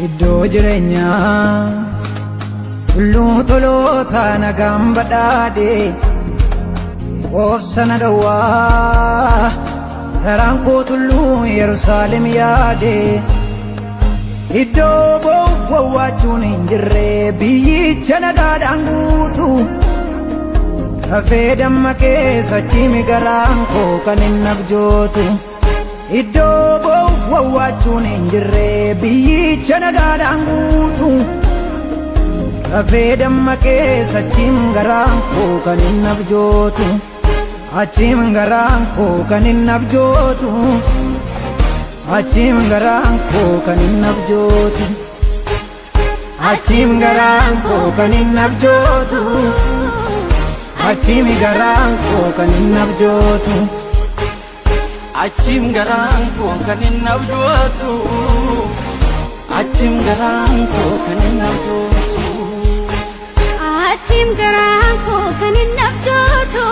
Iddoo jireenyaa tulluu toloota nagaan badhaadhe obsa na dhowwaa garaan koo tulluu Yerusaalem yaade iddoo boof wawwaachuun hin jirre biyyicha nagaadhaan guutu rafee dammaqee sachimi garaan koo kan hin abjootu. Iddoo boof wawwaachuun hin jirre biyyicha nagaadhaan guutu rafee dammaqee sachiin garaan koo kan hin abjootu achiin garaan koo kan hin abjootu achiin garaan koo kan hin abjootu achiin garaan koo kan hin abjootu achiin garaan koo kan hin abjootu. Achim garaan koo kan hin abjootu Achim garaan koo kan hin abjootu Achim garaan koo kan hin abjootu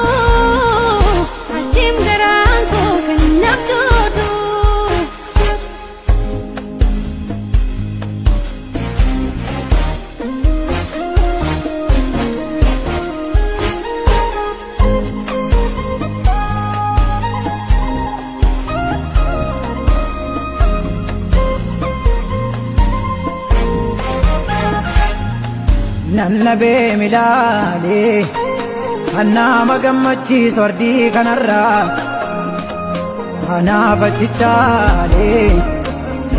Achim garaan koo kan hin abjootu. Nannabee milaalee kan nama gammachiisu ardii kanarraa kanaaf achichaalee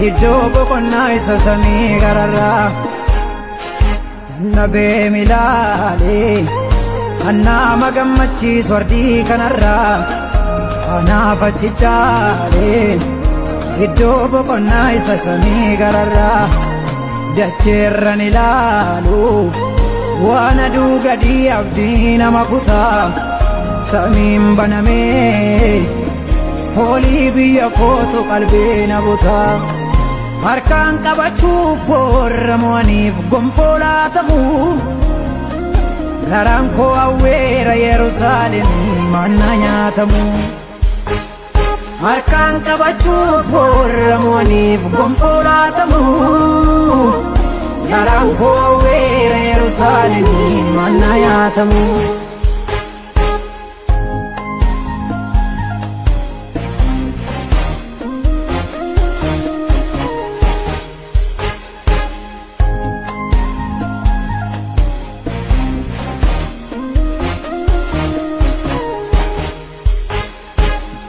iddoo boqonnaa isa samii gararraa. Nannabee milaalee kan nama gammachiisu ardii kanarraa kanaaf achichaalee iddoo boqonnaa isa samii gararraa. Dacheerran ilaalu waan aduu gadi abdii nama kutaa samiin banamee foolii biyya kootu qalbii na butaa harkaan qabachuuf warra mo'aniif gonfoo laatamu garaan koo awweera Yerusaalemii manna nyaatamu harkaan qabachuuf warra mo'aniif gonfoo laatamu garaan koo awweera Yerusaalemii manna nyaatamu.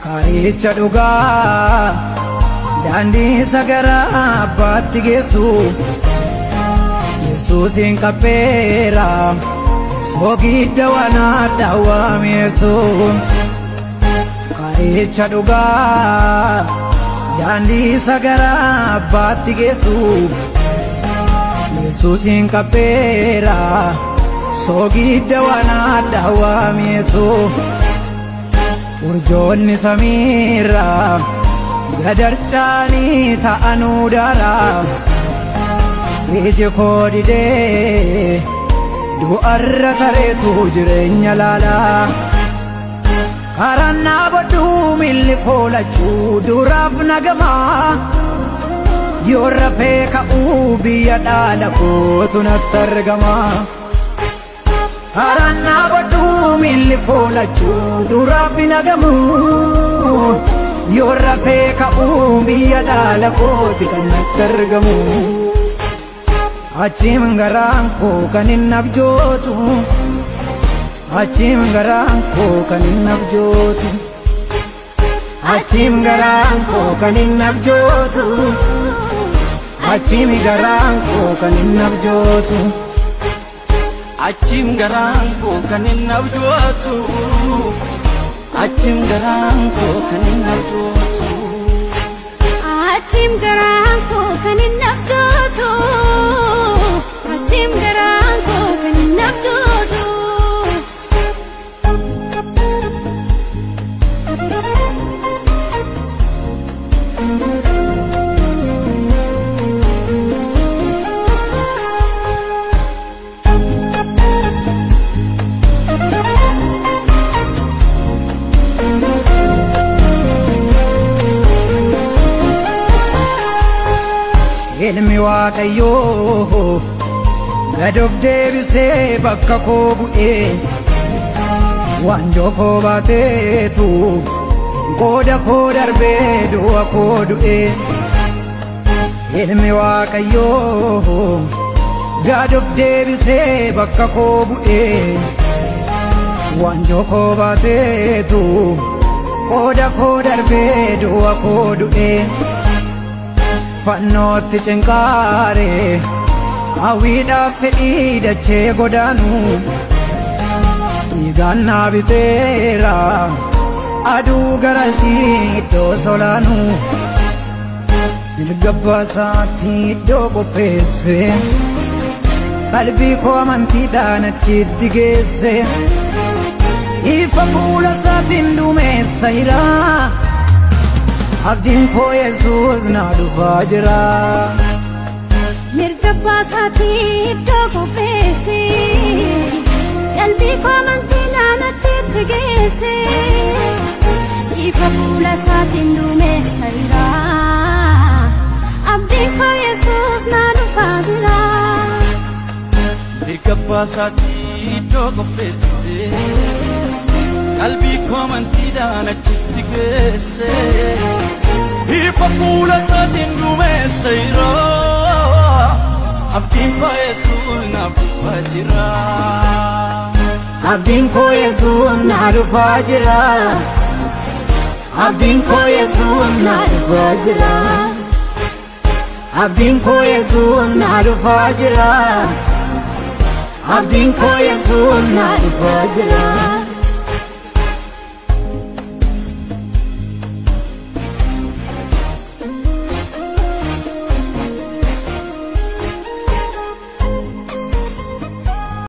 Karicha dhugaa daandii isa gara abbaatti geessu Yesuusin qabbeera soogidda waan addaawaa mi'eessu. Karicha dhugaa daandii isa gara abbaatti geessu Yesuusin qabbeera soogidda waan addaawaa mi'eessu. Urjoonni samiirraa gadarchaanii ta'anuu daaraa iji koo didee du'arra tareetu jireenya laalaa karaan naa bodduu miilli koo lachuu duraaf nagamaa yoo rafee ka'uu biyya dhaala kootu natti argamaa. Karaan naa bodduu miilli koo lachuu duraaf nagamu yoo rafee ka'uu biyya dhaala kooti kan natti argamu. Achiin garaan koo kan hin abjootu achiin garaan koo kan hin abjootu achiin garaan koo kan hin abjootu achiin garaan koo kan hin abjootu. Achim garaan koo kan hin abjootu Achim garaan koo kan hin abjootu Achim garaan koo kan hin abjootu Achim garaan koo kan hin abjootu. Ilmi Waaqayyoo gad of deebisee bakka koo bu'ee waanjoo koo baateetu qooda koo darbee du'a koo du'ee. Ilmi Waaqayyoo gad of deebisee bakka koo bu'ee waanjoo koo baateetu qooda koo darbee du'a koo du'ee. Fannootti cinqaare hawwiidhaaf fedhii dachee godaanu dhiigaan naa biteera aduu garasii iddoo solaanu mirga abbaa isaatti iddoo qopheesse qalbii koo amantiidhaan achitti geesse ifa fuula isaatiin duumessa jira. Abdiin koo Yesuus na dhufaa jira. Mirga abbaa isaatii iddoo qopheesse qalbii koo amantiidhaan achitti geesse ifa fuula isaatiin duumessa jira. Abdiin koo Yesuus na dhufaa jira. Mirga abbaa isaatii iddoo qopheesse qalbii koo amantiidhaan achitti geesse ifa fuula isaatiin duumessa jira. Abdiin koo Yesuus na dhufaa jira. Abdiin koo Yesuus na dhufaa jira. Abdiin koo Yesuus na dhufaa jira. Abdiin koo Yesuus na dhufaa jira. Abdiin koo Yesuus na dhufaa jira.